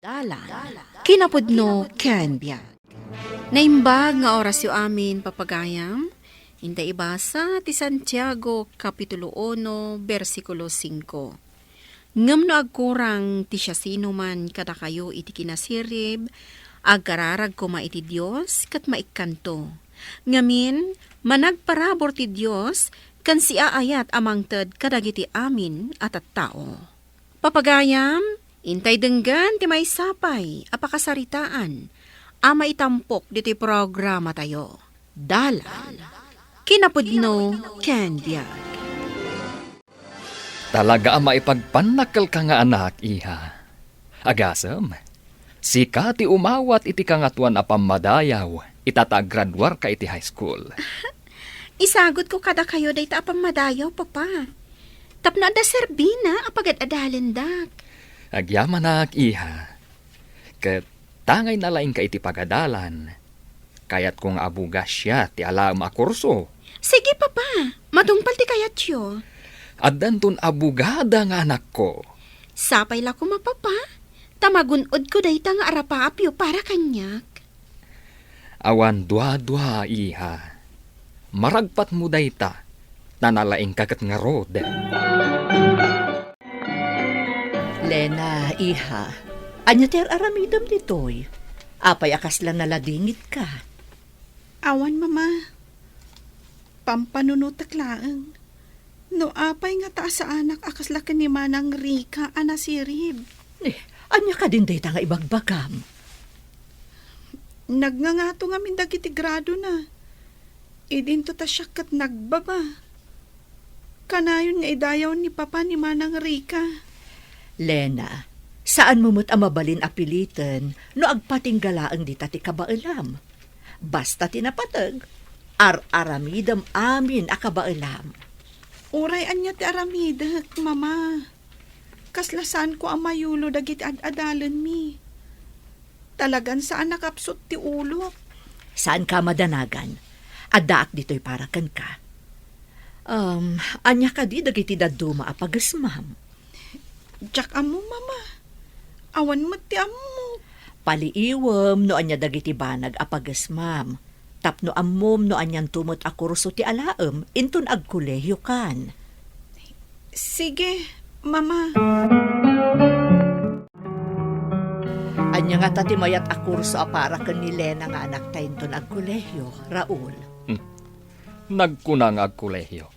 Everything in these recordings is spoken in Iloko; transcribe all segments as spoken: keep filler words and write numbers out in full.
Dalan, kinapudno ken biag. Naimbag nga orasyo amin, papagayam. Inta ibasa ti Santiago, Kapitulo uno, bersikulo singko. Ngem no agkurang ti siasinoman kadakayo iti kinasirib, agkararag koma iti Dios ket maikkanto. Ngamin, managparabur ti Dios ken siaayat a mangted kadagiti amin a tattao. Papagayam, intay denggen ti maysa pay a pakasaritaan a maitampok ditoy programatayo. Dalan, kinapudno ken biag. Talaga a maipagpannakkelka nga anak, iha. Agasem, sika ti umawat iti Kangatoan a Pammadayaw ita ta aggraduarka iti high school. Isagutko kadakayo dayta a pammadayaw, Papa. Tapno adda serbina a pagad-adalendak. Agyamanak, iha. Ket tangay nalaingka iti pagadalan, kayatko nga abuga siak ti alaem a kurso. Sige, Papa. Matungpal ti kayatyo. Addanton abugada nga anakko. Sapay la koma, Papa. Ta magun-odko dayta nga arapaapyo para kaniak. Awan duadua, iha. Maragpatmo dayta, ta nalaingka ket ngarud. Lena, iha, ania ti ar-aramidem ditoy? Apay a kasla naladingitka? Awan, Mama. Pampanunotek laeng. No apay ngata a saanak a kasla ken ni Manang Rica a nasirib? Eh, ania kadin dayta nga ibagbagam? Nagngangato ngamin dagiti gradona. Idinto ta siak ket nagbaba. Kanayon nga idayaw ni Papa ni Manang Rica. Lena, saanmo met a mabalin a piliten no agpatingga laeng dita ti kabaelam. Basta ti napateg, ar-aramidem amin a kabaelam. Uray ania ti aramidek, Mama. Kasla saanko a mayulo dagiti ad-adalenmi. Talagan saan a kapsut ti ulok. Saanka a madanagan. Addaak ditoy para kenka. Um, ania kadi dagiti dadduma a pagesmam? Diak ammo, Mama. Awan met ti ammok. Paliiwem no ania dagiti banag a pagesmam. Tapno ammom no anianto met a kurso ti alaem inton agkolehiokan. Sige, Mama. Ania ngata ti mayat a kurso a para ken ni Lena nga anakta inton agkolehio, Raul? Hmm. Nagkuna nga agkolehio.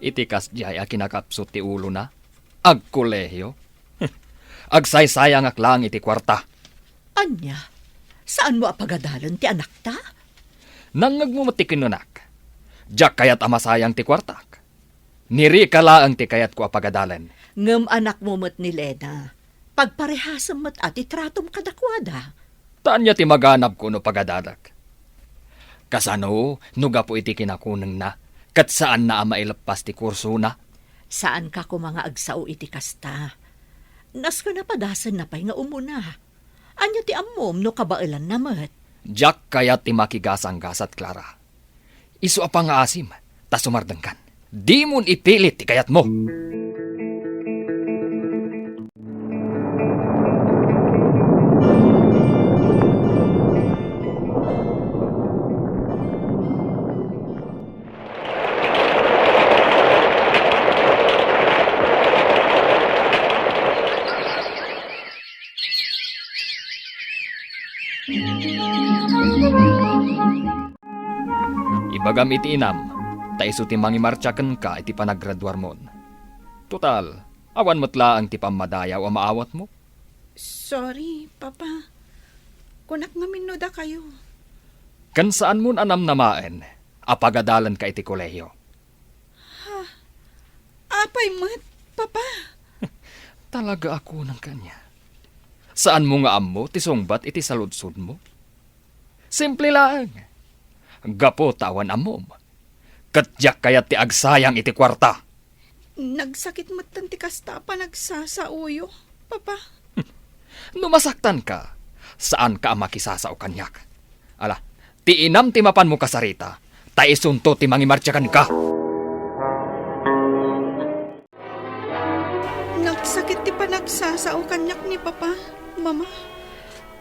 Iti kasdiay a kinakapsut ti ulona, agkolehio? Agsaysayangak laeng iti kuarta. Ania? Saanmo a pagadalen ti anakta? Nangngegmo met ti kinunak. Diak kayat a masayang ti kuartak. Ni Rica laeng ti kayatko a pagadalen. Ngem anakmo met ni Lena. Pagparehasem met a ti tratom kadakuada. Ta ania ti maganabko no pagadalek? Kasano no gapu iti kinakunengna, ket saanna a maileppas ti kursona? Saanka koma nga agsao iti kasta. Nasken a padasenna pay nga umuna. Ania ti ammom no kabaelanna met? Diak kayat ti makigasanggasat, Clara. Isu a pangngaasim, ta sumardengkan. Dimon ipilit ti kayatmo. Ibagam iti inam, ta isu ti mangimartsia kenka iti panagraduarmon. Total, awan met laeng ti pammadayaw a maawatmo. Sorry, Papa. Kunak ngamin no dakayo. Ken saanmon a namnamaen a pagadalenka iti kolehio. Ha? Apay met, Papa? Talaga a kunam kaniak. Saanmo nga ammo ti sungbat iti saludsodmo? Simple laeng. Gapu ta awan ammom. Ket diak kayat ti agsayang iti kuarta. Nagsakit metten ti kasta a panagsasaoyo, Papa. No masaktanka, saanka a makisasao kaniak. Ala, ti inam ti mapanmo kasarita, ta isunto ti mangimartsia kenka. Nagsakit ti panagsasao kaniak ni Papa. Mama.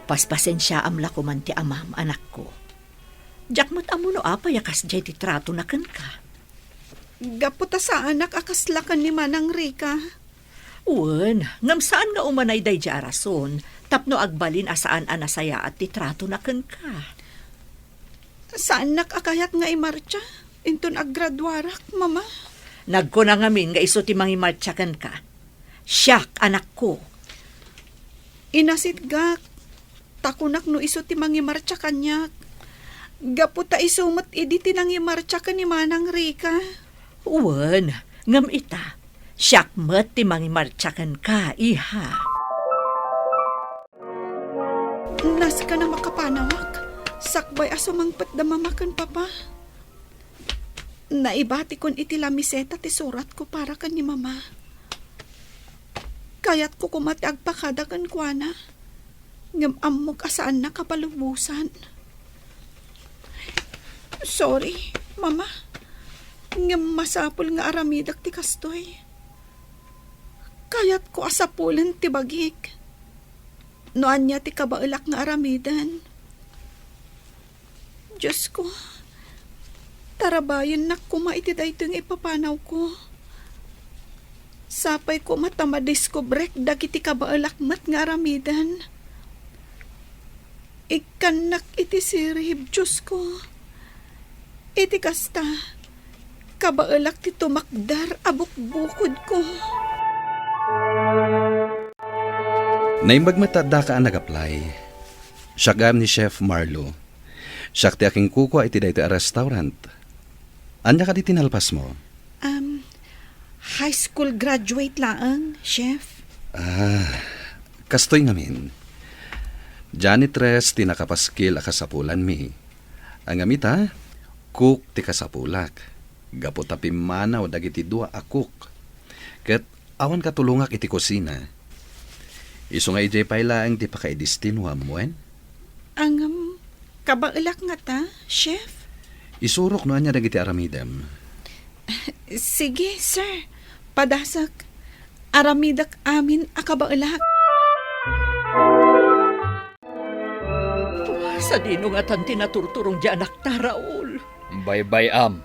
Paspasensiaam la koman ti amam, anakko. Diak met ammo no apay a kasdiay ti tratona kenka. Gapu ta saanak a kasla ken ni Manang Rica. Wen, ngem saan nga umanay daydiay a rason tapno agbalin a saan a nasayaat ti tratona kenka. Saannak a kayat nga imartsa inton aggraduarak, Mama. Nagkuna ngamin nga isu ti mangimartsa kenka. Siak, anakko. Inasitgak, ta kunak no isu ti mangimartsa kaniak. Gapu ta isu met idi ti nangimartsa ken ni Manang Rica. Wen, ngem ita, siak met ti mangimartsa kenka, iha. Nasken a makapanawak, sakbay a sumangpet da Mama ken Papa. Naibatikon iti lamiseta ti suratko para ken ni Mama. Kayatko koma ti agpakada kenkuana, ngem ammok a saannak a palubosan. Sorry, Mama. Ngem masapul nga aramidek ti kastoy. Kayatko a sapulen ti bagik. No ania ti kabaelak nga aramiden. Diosko, tarabayennak koma iti daytoy nga ipapanawko. Sapay koma ta madiskubrek dagiti kabaelak met nga aramiden. Ikkannak iti sirib, Diosko. Iti kasta, kabaelak ti tumakder a bukbukodko. Naimbag met ta addaka a nag-apply. Siak gayam ni Chef Marlo. Siak ti akinkukua iti daytoy a restaurant. Ania kadi ti nalpasmo? Um, high school graduate laeng, Chef. Ah, kastoy ngamin. Janitress ti nakapaskil a kasapulanmi. Ngem ita, cook ti kasapulak. Gapu ta pimmanaw dagiti dua a cook. Ket awan katulongak iti kusina. Isu nga idiay pay laeng ti pakaidestinoam, wen? Ngem, kabaelak ngata, Chef? Isurok no ania dagiti aramidem. Sige, sir. Padasek. Aramidek amin a kabaelak. Sadino ngatan ti naturturong diay anakta, Raul? Baybay-am.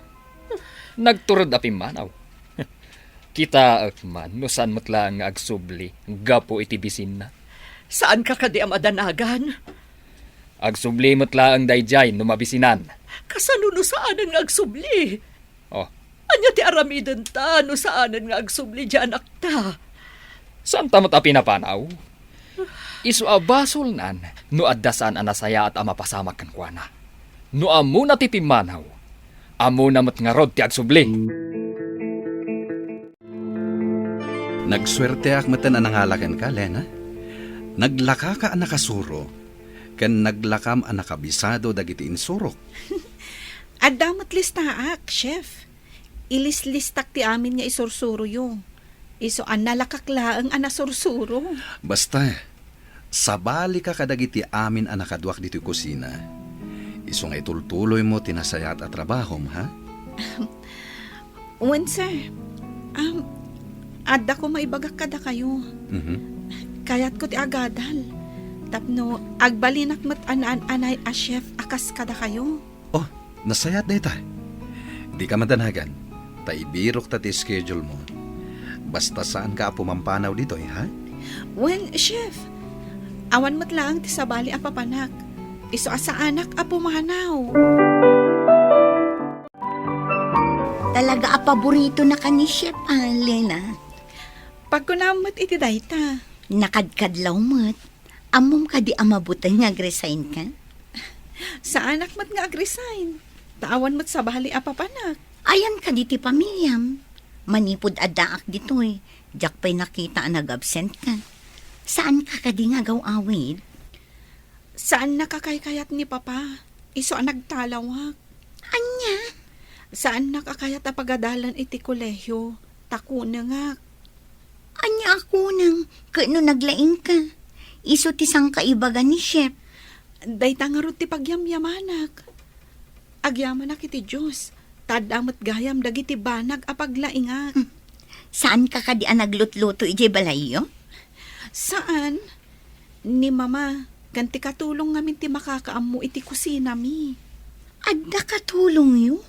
Nagtured a pimmanaw. Kitaek man no saan met laeng nga agsubli gapu iti bisinna. Saanka kadi a madanagan? Agsubli met laeng daydiay no mabisinan. Kasano no saanen nga agsubli? Oh. Ania ti aramidenta no saanen nga agsubli diay anakta? Saanta met a pinapanaw? Isu a basolnan no adda saan a nasayaat a mapasamak kenkuana. No ammona ti pimmanaw, ammona met ngarud ti agsubli. Nagsuerteak metten a nangala kenka, Lena. Naglakaka a nakasuro, ken naglakam a nakabisado dagiti insurok. Adda met listaak, Chef. Ilislistak ti amin nga isursuroyo. Isu a nalakak laeng a nasursuro. Basta, sabalika kadagiti amin a nakaduak ditoy kusina. Isu nga itultuloymo ti nasayaat a trabahom, ha? Wen, sir. Um, adda ko maibagak kadakayo. Mhm. Kayatko ti agadal. Tapno agbalinak met a naan-anay a chef a kas kadakayo. Oh, nasayaat dayta. Dika madanagan, ta ibirokta ti schedule mo. Basta saanka a pumampanaw ditoy, ha? Wen, chef. Awan met laeng ti sabali a papanak. Isu a saanak a pumanaw. Talaga a paborito na ka ni Chef, ah, Lena. Pagkunam met iti dayta. Nakadkadlaw met. Ammom kadi a mabuteng nga agresign ka? Saanak met nga agresign. Ta awan met sabali a papanak. Ayan kadi ti pamiliam. Manipud addaak ditoy, diak pay nakita a nag-absent ka. Saan ka kadi nga agaw-awid? Saannak a kaykayat ni Papa. Isu a nagtalawak. Ania? Saannak a kayat a pagadalan iti kolehio, ta kunengak. Ania a kuneng ket no naglaing ka? Isu ti sangkaibaga ni Chef. Dayta ngarud ti pagyamyamanak. Agyamanak iti Dios, ta adda met gayam dagiti banag a paglaingak. Hmm. Saan ka kadi a naglutluto idiay balayyo? Saan. Ni Mama, ken ti katulong ngamin ti makakaammo iti kusinami. Adda katulongyo?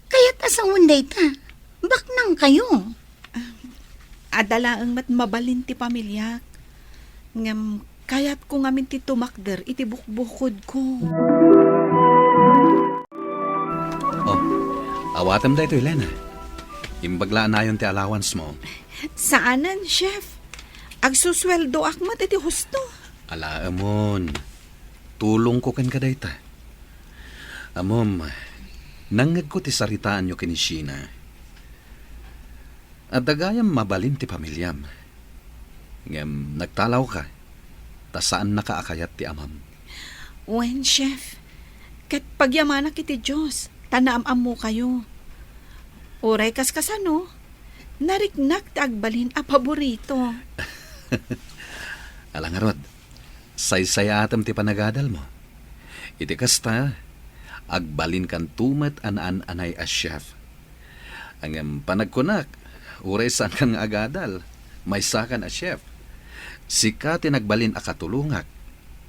Kayat a sawen dayta. Baknangkayo. Adda laeng met mabalin ti pamiliak. Ngem kayatko ngamin ti tumakder iti bukbukodko. Oh, awatem daytoy, Lena. Imbag la a nayon ti allowance mo. Saanen, Chef. Agsusueldoak met iti husto. Alaemon, tulongko kenka dayta. Ammom, nangngegko ti saritaanyo ken ni Sheena. Adda gayam mabalin ti pamiliam. Ngem nagtalawka, ta saannaka a kayat ti amam. Wen, Chef, ket pagyamanak iti Dios, ta naam-ammokayo. Uray kas kasano, nariknak ti agbalin a paborito. Ala ngarud, saysayaatem ti panagadalmo. Iti kasta, agbalinkanto met a naan-anay a chef. Ngem panagkunak, uray saankan nga agadal, maysakan a chef. Sika ti nagbalin a katulongak,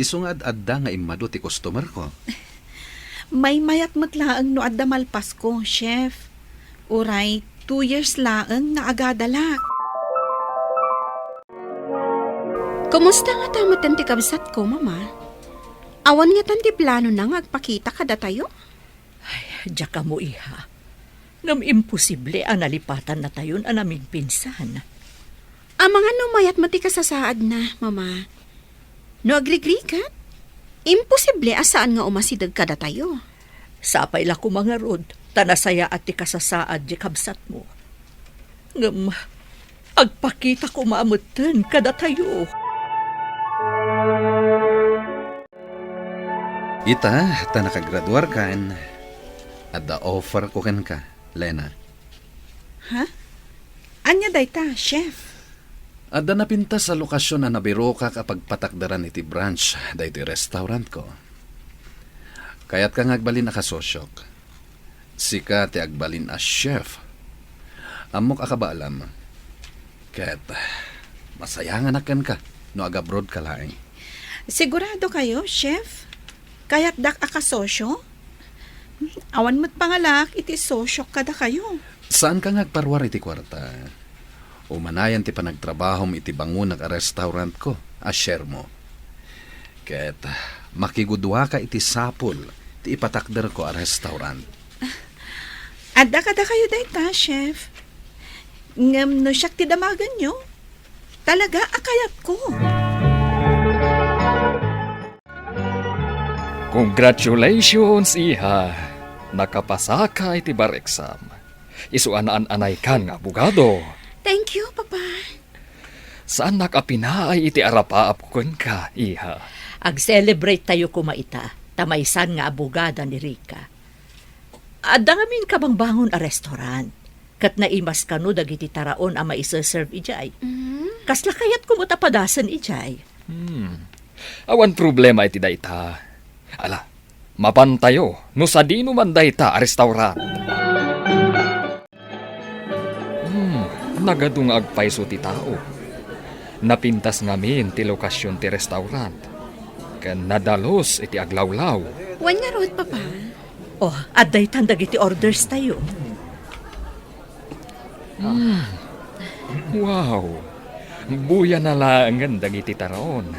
isu nga ad-adda nga immadu ti customerko. Maymayat met laeng no adda malpasko, Chef. Uray two years laeng nga agadalak. Kumusta ngata metten ti kabsatko, Mama? Awan ngatan ti planona nga agpakita kadatayo? Ay, diak ammo, iha. Ngem imposible a nalipatannatayon a namigpinsan. Amangan no mayat met ti kasasaadna, Mama. No agrigrigat, imposible a saan nga umasideg kadatayo. Sapay la koma ngarud, ta nasayaat ti kasasaad ti kabsatmo. Ngem, agpakita koma metten kadatayo. Ita, ta nakagraduarkan, adda offerko kenka, Lena. Ha? Ania dayta, Chef? Adda napintas a lokasion a nabirokak a pagpatakderan iti branch daytoy restaurantko. Kayatka nga agbalin a kasosiok. Sika ti agbalin a chef. Ammok a kabaalam. Ket masayanganak kenka no agabroad ka laeng. Sigurado kayo, Chef? Kayatdak a kasosyo? Awan met pangalaak iti sosiok kadakayo. Saanka nga agparuar iti kuarta. Umanayan ti panagtrabahom iti bangonak a restaurantko a sharemo. Ket makiguduaka iti sapul ti ipatakderko a restaurant. Adda kadakayo dayta, Chef. Ngem no siak ti damagenyo, talaga a kayatko. Congratulations, iha! Nakapasaka iti bar exam. Isu a naan-anaykan nga abogado. Thank you, Papa. Saannak a pinaay iti arapaap kenka, iha. Ag-celebrate tayo koma ita, ta maysan nga abogada ni Rica. Adda ngamin kabangbangon a restaurant, ket naimas kano dagiti taraon a maiseserve idiay. Mm. Kasla kayatko met a padasen idiay. Hmm. Awan problema iti dayta. Ala, mapantayo no sadino man dayta a restaurant. Hmm, nagadu nga agpayso ti tao. Napintas ngamin ti lokasion ti restaurant, ken nadalus iti aglawlaw. Wen ngarud, Papa. Oh, adda itan dagiti orders tayo. Hmm. Wow! Buyana laengen dagiti taraon.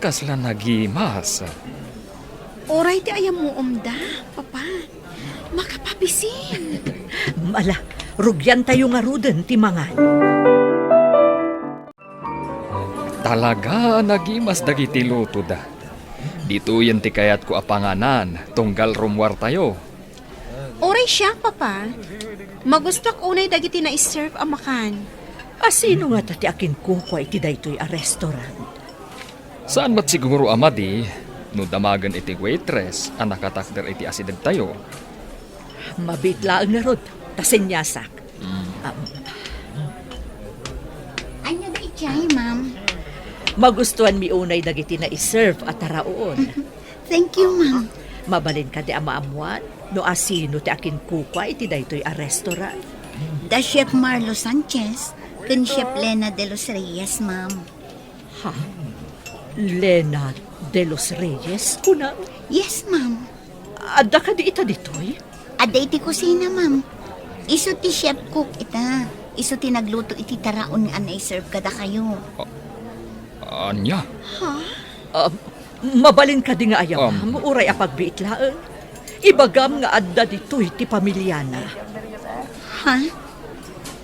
Kasla nagimas. Uray ti ayamuomda, Papa. Makapabisin. Ala, rugiantayo ngaruden ti mangan. Talaga a nagimas dagiti lutoda. Ditoyen ti kayatko a panganan, tunggal rummuartayo. Uray siak, Papa. Magustuak unay dagiti naiserve a makan. A sino ngata ti akinkukua iti daytoy a restaurant? Saan met siguro a madi no damagen iti waitress a nakatakder iti asidegtayo. Mabiit laeng ngarud, ta seniasak. Mm. Am. Ania daydiay, ma'am? Magustuanmi unay dagiti naiserve a taraon. Thank you, ma'am. Mabalin kadi a maammuan no asino ti akinkukua iti daytoy a restaurant? Da Chef Marlo Sanchez ken Chef Lena de los Reyes, ma'am. Ha? Lena de los Reyes, kunam? Yes, ma'am. Adda kadi ita ditoy? Adda iti kusina, ma'am. Isu ti chef cook ita. Isu ti nagluto iti taraon nga nai-serve kadakayo. Ania? Ha? Ah, mabalin kadi nga ayabam, Um. uray apagbiit laeng? Ibagam nga adda ditoy ti pamiliana. Ha?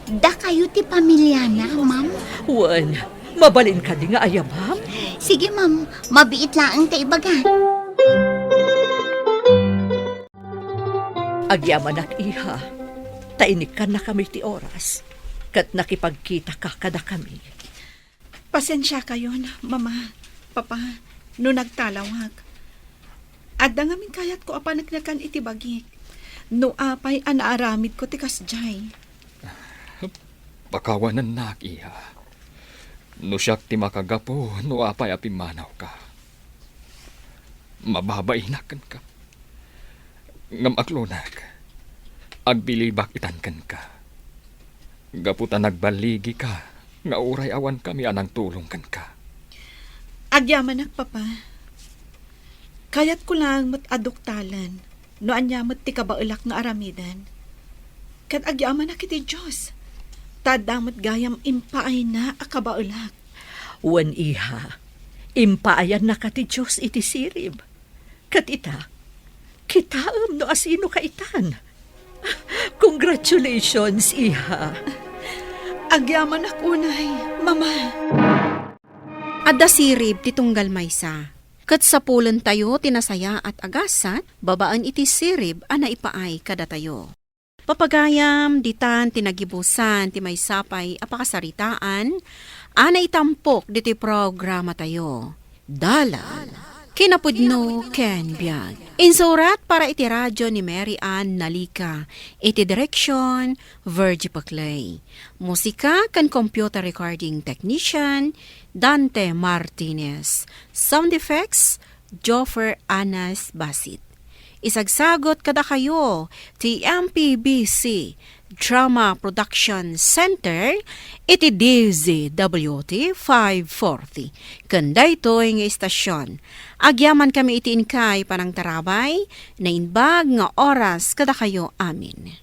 Dakayo ti pamiliana, ma'am? Wen, mabalin kadi nga ayabam? Sige, ma'am. Mabiit laeng ta ibaga. Agyamanak, iha, ta inikkannakami ti oras, ket nakipagkitaka kadakami. Pasensiakayon, Mama, Papa, no nagtalawak. Adda ngamin kayatko a paneknekan iti bagik. No apay a naaramidko ti kasdiay. Pakawanennak, iha. No siak ti makagapu, no apay a pimmanawka. Mababainak kenka. Ngem aklonak, agbilibak itan kenka. Gapu ta nagballigika nga uray awankami a nangtulong kenka. Agyamanak, Papa. Kayatko laeng met a duktalen no ania met ti kabaelak nga aramiden. Ket agyamanak iti Dios, ta adda met gayam impaayna a kabaelak. Wen, iha, impaayannaka ti Dios iti sirib. Ket ita, kitaem no asinoka itan. Congratulations, iha. Agyamanak unay, Mama. Adda sirib ti tunggal maysa, ket sapulentayo ti nasayaat a gasat babaen iti sirib a naipaay kadatayo. Papagayam, ditan ti nagibusan ti maysa pay a pakasaritaan a naitampok ditoy programatayo. Dalan, kinapudno ken biag. Insurat para iti radio ni Mary Ann Nalica, iti direksion, Virgie Paclay. Musika ken computer recording technician, Dante Martinez. Sound effects, Joffer Anas Basit. Isagsagut kadakayo ti M P B C Drama Production Center iti D Z W T five forty. Ken daytoy nga istasyon, agyamankami iti inkay panangtarabay, naimbag nga oras kadakayo amin.